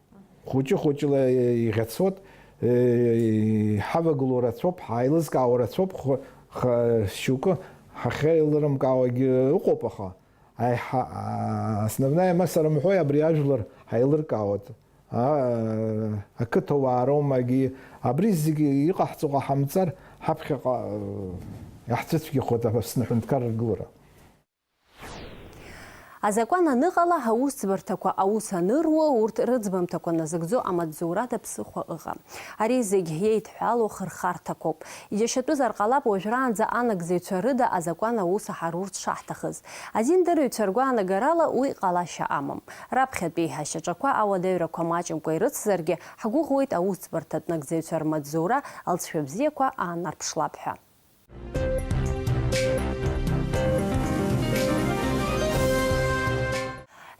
Хәыҷы-хәыҷла иӷьацоит, э, ҳавагылоу рацәоуп, ҳаилызкаауа рацәоуп, х-, х-, шьоукы ҳахьеилырымкаауагьы ыҟоуп, аха аиҳа-, а, основная масса рымҳәои, абри ажәлар ҳаилыркаауеит. А, ақыҭауаа роумагьы абри зегьы иҟаҳҵо ҟаҳамҵар, ҳаԥхьаҟа, э, иаҳцәыцәгьахоит Аԥсны аҳәынҭқарра ргылара. Азакәан аныҟала, аусӡбарҭақәа аус аныруа, урҭ рыӡбамҭақәа назыгӡо амаҵзурада ԥсыхәа ыҟам. Ари зегь иеидҳәалоу хырхарҭақәоуп. Иџьашьатәызар ҟалап уажәраанӡа анагӡаҩцәа рыда азакәан аус аҳарур дшаҳҭахыз. Азиндырҩцәа ргәаанагарала уи ҟалашьа амам. Раԥхьатәи ашьаҿақәа ауадаҩрақәа маҷымкәа ирыцзаргьы, ҳгәыӷуеит аусӡбарҭатә нагӡаҩцәа рмаҵзура алҵшәа бзиақәа аанарԥшлап ҳәа.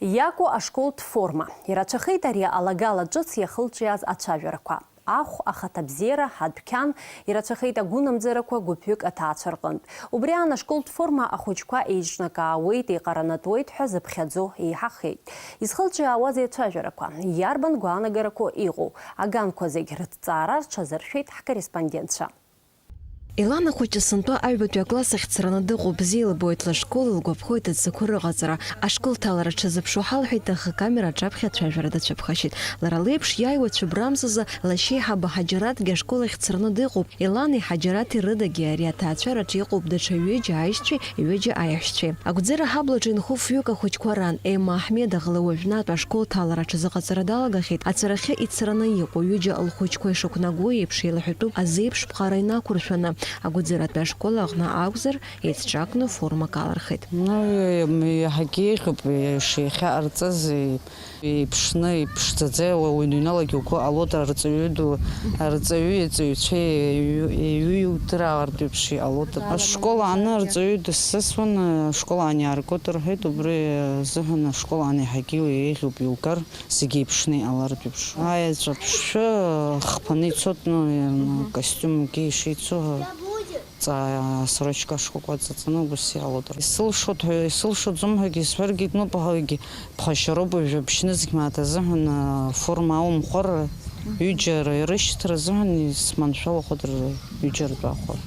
Иаку ашколтә форма. Ирацәахеит ари алагала ҿыц иахылҿиааз ацәажәарақәа. Ахә, ахаҭабзиара, адәқьан, ирацәахеит агәынамӡарақәа гәыԥҩык аҭаацәа рҟынтә. Убри аан ашколтә форма ахәыҷқәа еиҿнакаауеит, еиҟаранатәуеит ҳәа зыԥхьаӡо еиҳахеит. Изхылҿиаауазеи ацәажәарақәа? Иарбан гәаанагарақәоу иҟоу? Аганқәа зегь рыҭҵаара рҽазыршәеит ҳкорреспондентцәа. Елана хәыҷы сынтәа аҩбатәи акласс ахь дцараны дыҟоуп, бзиа илбоит лышкол, илгәаԥхоит адҵақәа рыҟаҵара. Ашкол ҭалара дшазыԥшу ҳалҳәеит, аха акамера аҿаԥхьа ацәажәара дацәыԥхашьеит. Лара леиԥш иааиуа цәыбрамзазы лашьеиҳабы Ҳаџьараҭгьы ашкол ахь дцараны дыҟоуп. Елани Ҳаџьараҭи рыдагьы ари аҭаацәараҿы иҟоуп даҽа ҩыџьа аишьцәеи ҩыџьа аиаҳәшьцәеи. Агәӡара ҳаблаҿы инхо фҩык ахәыҷқәа раан Емма Аҳмедаӷла уажәнатә ашкол ҭалара аҽазыҟаҵара далагахьеит. Ацарахьы ицараны иҟоу ҩыџьа лхәыҷқәа ишықәнаго еиԥш, еилаҳәатәуп азеиԥш ԥҟара инақәыршәаны. Агәыӡаратәи ашкол аҟны акәзар, еицҿакны формак алырхит. Ну, иаҳагьы еиӷьуп, иш-, иахьа ҟарҵаз, еиԥшны, иԥшӡаӡа, уаҩ иҩналогьы угәы ҟалоит, арҵаҩы ду, арҵаҩы иҵаҩцәа еиҩ-, еиҩудыр аартә еиԥш иҟалоит. Ашкол ааны арҵаҩы дысзасуан, ашкол аан иааргоит рҳәеит, убри азыҳәан ашкол аан иаҳагьы еиӷьуп, иугар, зегьы еиԥшны иҟалартә еиԥш. Аеҵәа ԥшшәы хԥаны ицоит, ну, костиумгьы ишицу. Ҵаа асрочка шкәакәа ҵаҵаны убас иалоуп. Исылшоит ҳәа, исылшаӡом ҳәагьы исҳәаргьы икноуп, аха уигьы ԥхашьароуп, уажәы аԥшьнызқь мааҭ азыҳәан, а, форма аумхәар, ҩыџьа ра-, рышьҭра азыҳәан исманшәалахоит р-, ҩыџьа ртәы ахәар.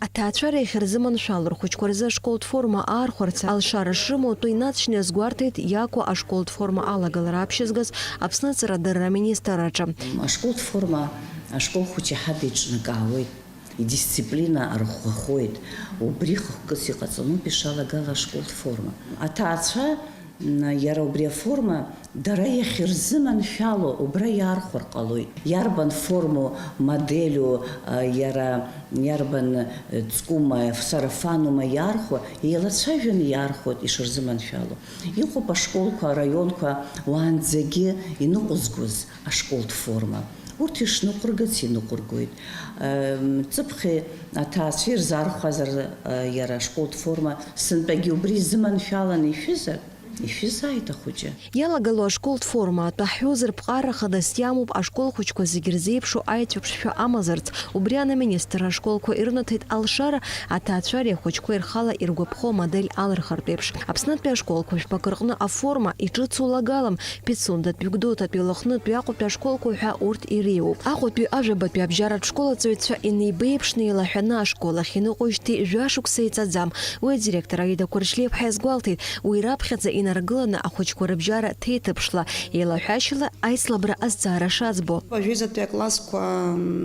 Аҭаацәара иахьырзыманшәало, рхәыҷқәа рзы ашколтә форма аархәарц алшара шрымоу атәы инаҵшьны иазгәарҭеит Иаку ашколтә форма алагалара аԥшьызгаз Аԥсны аҵарадырра аминистрраҿы. Ашколтә форма ашкол хәыҷы иаҳа деиҿнакаауеит. Идисциплина арӷәӷәахоит. Убри хықәкыс иҟаҵаноуп ишалагала ашколтә форма. Аҭаацәа, м, иара убри аформа дара иахьырзыманшәало убра иаархәар ҟалоит. Иарбан форму, моделю, а, иара иарбан, э, ҵкәума, сарафанума иаархәо, еилацәажәаны иаархәоит ишырзыманшәало. Иҟоуп ашколқәа, араионқәа уаанӡагьы иныҟәызгоз ашколтә форма. Урҭ ишныҟәыргац иныҟәыргоит. Ем, ҵыԥхи аҭаацәеи рзаархәазар, э, иара ашколтә форма сынтәагьы убри изыманшәаланы ишәызар, ишәызааит ахәыҷы. Иалагало ашколтә форма атәы ҳҳәозар, ԥҟарра хадас иамоуп ашкол хәыҷқәа зегьы рзеиԥшу аицәыԥшшәа амазарц. Убри аан аминистр ашколқәа ирынаҭеит алшара, аҭаацәареи ахәыҷқәеи рхала иргәаԥхо амодель алырхыртә еиԥш. Аԥснытәи ашколқәа жәпакы рҟны аформа иҿыцу лагалам, Пицундатәи, Гәдоуҭатәи, Лыхнытәи, Аҟәатәи ашколқәа ҳәа урҭ иреиуоуп. Аҟәатәи ажәабатәи абжьаратә школ аҵаҩцәа инеибеиԥшны еилаҳәаны ашкол ахь иныҟәоижьҭеи жәашықәса иҵаӡам. Уи адиректор Аида Қәарчлиаԥҳа иазгәалҭеит, уи раԥхьаӡа инаргыланы ахәыҷқәа рыбжьара ҭеиҭыԥшла, еилаҳәашьала аицлабра азҵаара шаӡбо. Жәеизатәи аклассқәа,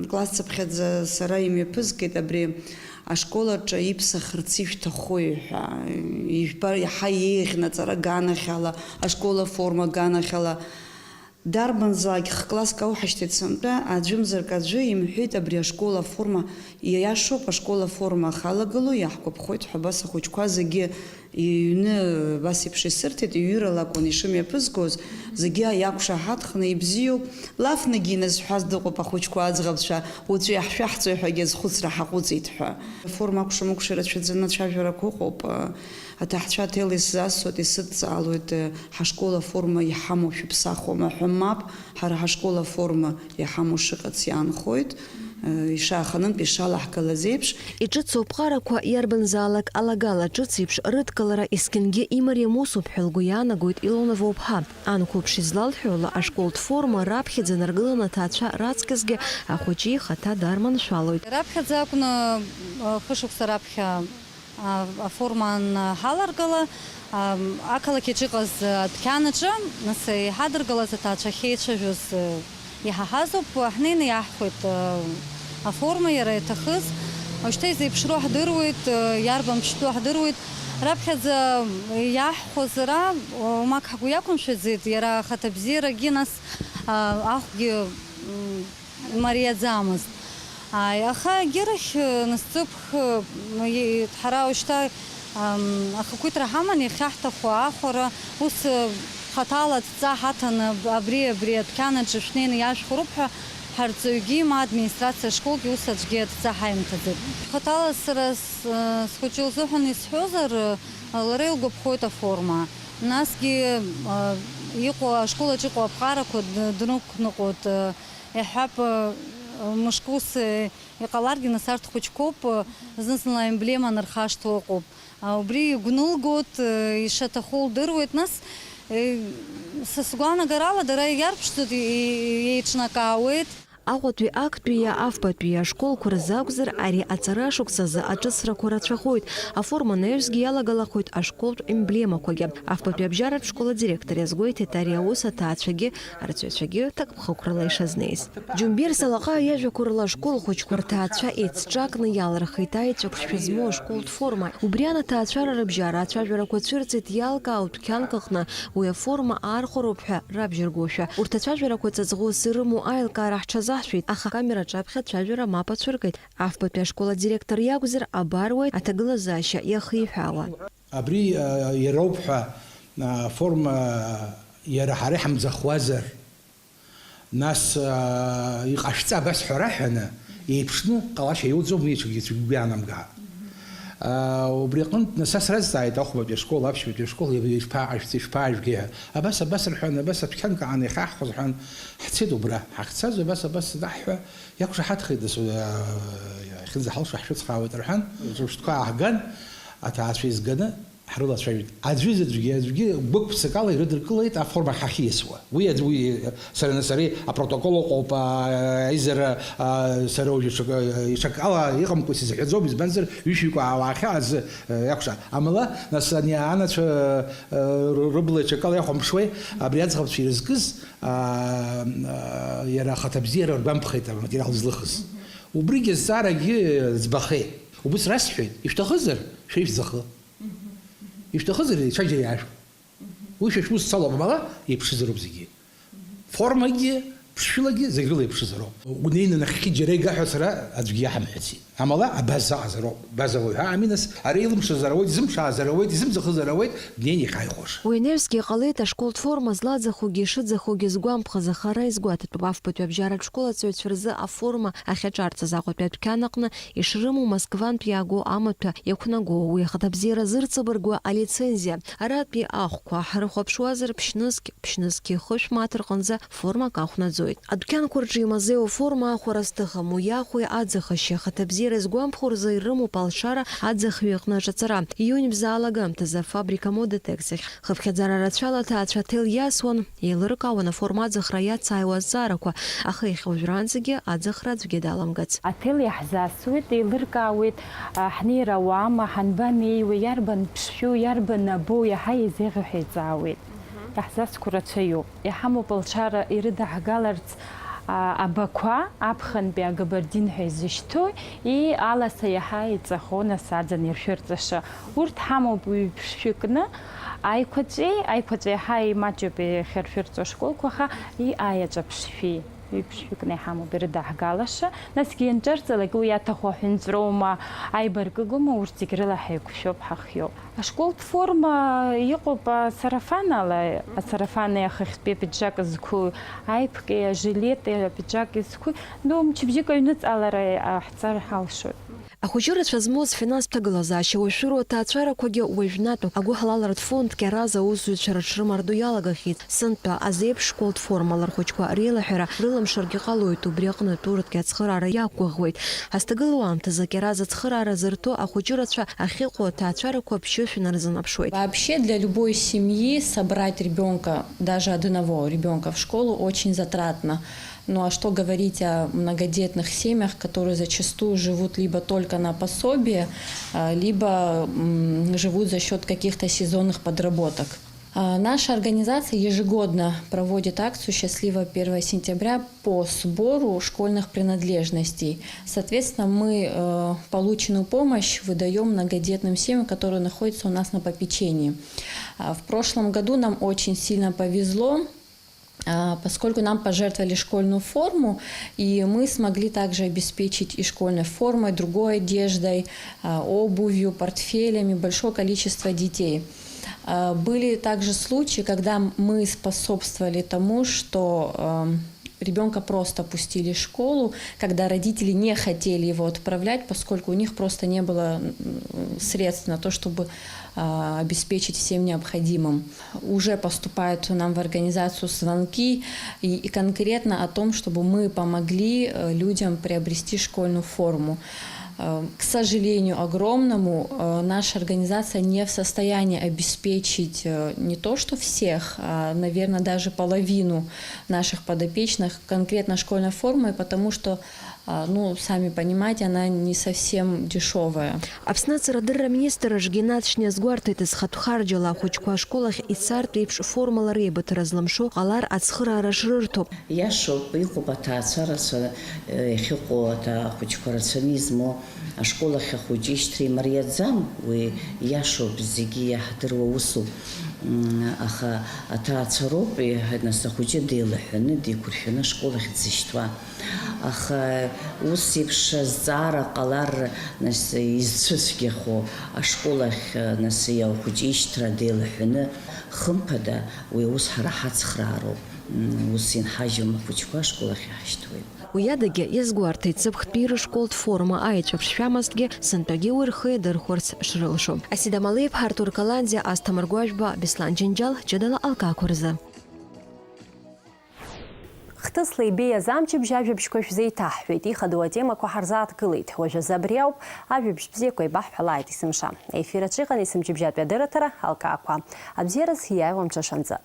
класс цыԥхьаӡа сара имҩаԥызгеит абри ашкол аҿы иԥсахырц ишәҭахуи ҳәа, ижәбар, иаҳа еиӷьны аҵара аганахьала, ашкол аформа аганахьала. Дарбанзаалак х-класск ауҳашьҭит сынтәа, аӡәымзарк аӡәы имҳәеит абри ашкол аформа, ииашоуп, ашкол аформа ахалагылоу иаҳгәаԥхоит ҳәа, абас ахәыҷқәа зегьы Иҩны абас еиԥш исырҭеит, иҩырала акәын ишымҩаԥызгоз, зегьы иақәшаҳаҭханы ибзиоуп, лафнагьы иназҳәаз дыҟоуп ахәыҷқәа аӡӷабцәа, уаҵәы иаҳшәаҳҵои ҳәагьы азхәыцра ҳаҟәыҵит ҳәа. Аформа акәша-мыкәша рацәаӡаны ацәажәарақәа ыҟоуп. Аҭаҳцәа аҭел исзасуеит, исыдҵаалоит, ҳашкол аформа иҳамоу шәыԥсахуама ҳәа, мап, ҳара ҳашкол аформа иҳамоу шыҟац иаанхоит, ишааханынтә ишалаҳгалаз еиԥш. Иҿыцу аԥҟарақәа иарбанзаалак алагала ҿыц еиԥш рыдкылара есқьынгьы имариам усуп ҳәа лгәы иаанагоит Илонова уԥҳа. Анқәа уԥши злалҳәо ала, ашколтә форма раԥхьаӡа наргыланы аҭаацәа раҵкысгьы ахәыҷы ихаҭа дарманшәалоит. Раԥхьаӡа акәны, а, хышықәса раԥхьа, а, аформа анҳаларгала, а, ақалақь аҿы иҟаз адәқьан аҿы, нас иҳадыргалаз аҭаацәа ахьеицәажәоз, а, иҳаҳазоуп, ҳнеины иаҳхәеит, а, аформа иара иаҭахыз. Уажәшьҭа изеиԥшроу ҳдыруеит, а, иарбан ԥштәу ҳдыруеит. Раԥхьаӡа иаҳхәаз ара, уамак ҳгәы иақәымшәаӡеит, иара ахаҭабзиарагьы, нас, а, ахәгьы, м, мариаӡамызт. Ааи, аха егьырахь, э, насыԥх, э, и-, ҳара уажәшьҭа, ам, ахақәиҭра ҳаман, иахьаҳҭаху аахәара, ус, э, хаҭала адҵа ҳаҭаны, аб-, абри, абри адәқьан аҿы шәнеины иашәхәароуп ҳәа, ҳарҵаҩгьы, ма администрациа ашколгьы ус аӡәгьы адҵа ҳаимҭаӡеит. Хаҭала сара с-, э, схәыҷы лзыҳәан исҳәозар, э, лара илгәаԥхоит аформа. Насгьы, э, иҟоу, ашкол аҿы иҟоу аԥҟарақәа д-, днықәныҟәоит, э, Иаҳҳәап, мышкы ус иҟаларгьы, нас арҭ хәыҷқәоуп, зны-зынла аемблема анырхашҭуа ыҟоуп. Убри игәнылгоит, ишаҭаху лдыруеит, нас, са сгәаанагарала дара иарԥшӡоит, еиҿнакаауеит. Аҟәатәи, актәи, афбатәи ашколқәа рзы акәзар, ари аҵара шықәсазы аҿыцрақәа рацәахоит. Аформа анаҩсгьы иалагалахоит ашколтә емблемақәагьы. Афбатәи абжьаратә школ адиректор иазгәеиҭеит ари аус аҭаацәагьы арҵаҩцәагьы ҭакԥхықәрала ишазнеиз. Џьумбер Салаҟаа иажәақәа рыла ашкол хәыҷқәа рҭаацәа еицҿакны иалырхит аеҵәа ԥшшәы змоу ашколтә форма. Убри аан аҭаацәара рыбжьара ацәажәарақәа цәырҵит иалкаау дәқьанк аҟны уи аформа аархәароуп ҳәа рабжьаргошәа. Урҭ ацәажәарақәа ҵаҵӷәыс ирымоу аилкаара ҳҽазаҳшәеит, аха акамера аҿаԥхьа ацәажәара мап ацәыркит. Афбатәи ашкол адиректор иакәзар, абар уи аҭагылазаашьа иахиҳәаауа. Абри, а, иароуп ҳәа, а, форма, а, иара ҳара иҳамӡахуазар, нас, а, иҟашәҵа абас ҳәа раҳәаны, еиԥшны ҟалашьа иоуӡом, уи ҽакгьы ҵәҩгьы анамгаа. А, убри аҟынтә, нас, са сразҵааит ахәбатәи ашкол, аԥшьбатәи ашкол, ишԥаҟашәҵеи, ишԥаажәгеи ҳәа. Абас, абас рҳәан, абас адәқьанк аан иахьаҳхәаз ҳәан, ҳцеит убра. Ҳахьцаз абас, абас анаҳҳәа, иақәшаҳаҭхеит, нас, а, иахьынӡаҳалшо ҳшәыцхраауеит рҳәан, ҿырԥштәқәа ааҳган, аҭаацәа еизганы, ҳрылацәажәеит. Аӡәы-аӡәгьы, аӡәгьы гәык-ԥсыкала ирыдыркылеит аформа ҳахьиасуа. Уи аӡә, уи, сара, нас, ари апротокол ыҟоуп, а, аизара, а, сара уажә ҽак-, ҽакала иҟамкәа сизыҳәаӡом, избанзар, ҩышәҩык ауаа ахьааз, а, иакәша. Амала, нас, ани анацәа, а, ры-, рыбла ҽакала иахәамԥшуеи, абри аӡӷабцәа ирызкыз, а, а, иара ахаҭабзиара ргәамԥхеит, аматериал злыхыз. Убригьы азҵаарагьы ӡбахеит. Убыс расҳәеит, ишәҭахызар, шәа ишәӡахы. Ишәҭахызар, ҽаџьара иаашәх. Уи шәа шәус салоуп, амала еиԥшызароуп зегьы. Формагьы, ԥшшәылагьы зегь рыла еиԥшызароуп. Унеины нахьхьи џьара ига ҳәа сара аӡәгьы иаҳамҳәаци. Амала абаза аҟазароуп. База уаҩ ҳәа ами, нас, ара илымшазар ауеит, изымшаазар ауеит, изымӡахызар ауеит, днеины ихаихәаша. Уи анаҩсгьы иҟалеит ашколтә форма злаӡахогьы ишыӡахогьы згәамԥхаз, аха ара изгәаҭатәуп афбатәи абжьаратә школ аҵаҩцәа рзы аформа ахьаҿарҵаз Аҟәатәи адәқьан аҟны ишрымоу Москвантә иаагоу амаҭәа иақәнаго, уи ахаҭабзиара зырҵабыргуа алицензиа. Аратәи ахәқәа ҳрыхәаԥшуазар, ԥшьнызқь, ԥшьнызқьи хышә мааҭ рҟынӡа формак ахәнаӡоит. Адәқьанқәа рҿы имазеиуа аформа ахәара зҭахым, уи иахәеи аӡахашьеи ахаҭабзиара згәамԥхо рзы ирымоуп алшара аӡахҩы иҟны аҿаҵара. Июнь мза алагамҭазы афабрика Модатекс ахь хыԥхьаӡара рацәала аҭаацәа аҭел иасуан, еилыркаауан аформа аӡахра иацааиуа азҵаарақәа, аха иахьа уажәраанӡагьы аӡахра аӡәгьы даламгац. Аҭел иаҳзасуеит, еилыркаауеит, а, ҳнеира ауама, ҳанбанеиуеи, иарбан ԥшшәу, иарбан абоу иаҳа еизеиӷьу ҳәа иҵаауеит. Мгм. Иаҳзасқәо рацәаҩуп. Иҳамоуп алшара ирыдаҳгаларц, а, абақәа, аԥхынтәи агабардин ҳәа изышьҭоу, и аласа иаҳа иҵаӷоу нас аӡын иршәырҵаша. Урҭ ҳамоуп ҩ-ԥшшәы кны, аиқәаҵәеи, аиқәаҵәа иаҳа имаҷуп иахьыршәырҵо ашколқәа, аха и аиаҵәа ԥшшәи. Ҩ-ԥшьҩык неиҳамоуп ирыдаҳгалаша, насгьы ианҿарҵалак уи иаҭаху аҳәынҵәроума, аибаркыгоума, урҭ зегь рыла ҳаиқәшәоуп, ҳахиоуп. Ашколтә форма иҟоуп асарафан ала, асарафани ахыхьтәи апиджак зқәу, аиԥки ажилети апиджак зқәу, ну, мчыбжьык аҩныҵҟалара ҳцар ҳалшоит. Ахәыҷы рацәа змоу зфинанстә ҭагылазаашьа уашәыроу аҭаацәарақәагьы уажәнатәуп. Агәыҳалалратә фонд Кьараза аусзуҩцәа рыҽрымардо иалагахьеит. Сынтәа азеиԥш школтә формала рхәыҷқәа реилаҳәара рылымшаргьы ҟалоит, убри аҟны атәурҭгьы ацхыраара иақәгәыӷуеит. Ҳазҭагылоу аамҭазы Кьараза ацхыраара зырҭо ахәыҷы рацәа ахьыҟоу аҭаацәарақәа ԥшьышә инарзынарԥшуеит. Вообще для любой семьи собрать ребёнка, даже одного ребёнка в школу очень затратно. Ну а что говорить о многодетных семьях, которые зачастую живут либо только на пособие, а, либо, м, живут за счёт каких-то сезонных подработок. А, наша организация ежегодно проводит акцию «Счастливое первое сентября» по сбору школьных принадлежностей. Соответственно, мы, э, полученную помощь выдаём многодетным семьям, которые находятся у нас на попечении. А, в прошлом году нам очень сильно повезло, а, поскольку нам пожертвовали школьную форму, и мы смогли также обеспечить и школьной формой, другой одеждой, а, обувью, портфелями большое количество детей. А, были также случаи, когда мы способствовали тому, что, эм, ребёнка просто пустили в школу, когда родители не хотели его отправлять, поскольку у них просто не было, м, средств на то, чтобы, а, обеспечить всем необходимым. Уже поступают нам в организацию звонки и, и конкретно о том, чтобы мы помогли, э, людям приобрести школьную форму. Э, к сожалению огромному, э, наша организация не в состоянии обеспечить, э, не то что всех, а, наверное, даже половину наших подопечных конкретно школьной формой, потому что, а, ну, сами понимаете, она не совсем дешёвая. Аԥсны ацра-дырра аминистр Геннад Шьни азгәарҭеит, зхатә харџьала ахәыҷқәа ашкол ахь ицартә еиԥш формала реибыҭара злымшо ҟалар ацхыраара шрырҭо. Иашоуп, иҟоуп аҭаацәарацәа, э, иахьыҟоу аҭа-, ахәыҷқәа рацәаны измоу ашкол ахь ахәыҷы ишьҭра имариаӡам, уи иашоуп, зегьы иаҳдыруа усуп. М, аха аҭаацәа роуп, еиҳа-, нас ахәыҷы деилаҳәаны, деиқәыршәаны ашкол ахь дзышьҭуа. Аха ус еиԥш азҵаара ҟалар, нас, изцәыцәгьахо ашкол ахь, нас, ахәыҷы ишьҭра деилаҳәаны, хымԥада, уи аус ҳара ҳацхраароуп. М, ус инҳажьуам ахәыҷқәа, ашкол ахь иаҳшьҭуеит. Уи адагьы иазгәарҭеит, Цыԥхтәи рышколтә форма аеҵәа ԥшшәамазҭгьы, сынтәагьы уи рхы иадырхәарц шрылшо. Асида Малеиԥҳа, Артур Каланӡиа, Асҭамыр Гәажәба, Беслан Џьынџьал, ҷыдала алкаақәа рзы. Хҭысла ибеиаз амчыбжь ажәабжьқәа шәзеиҭаҳҳәеит, ихадоу атемақәа ҳарзааҭгылеит. Уажәазы абри ауп, ажәабжь бзиақәа еибаҳҳәалааит есымша. Еифир аҿы иҟан есымчыбжьатәи адырраҭара Алкаақәа. Абзиараз иааиуа амҽышанӡа.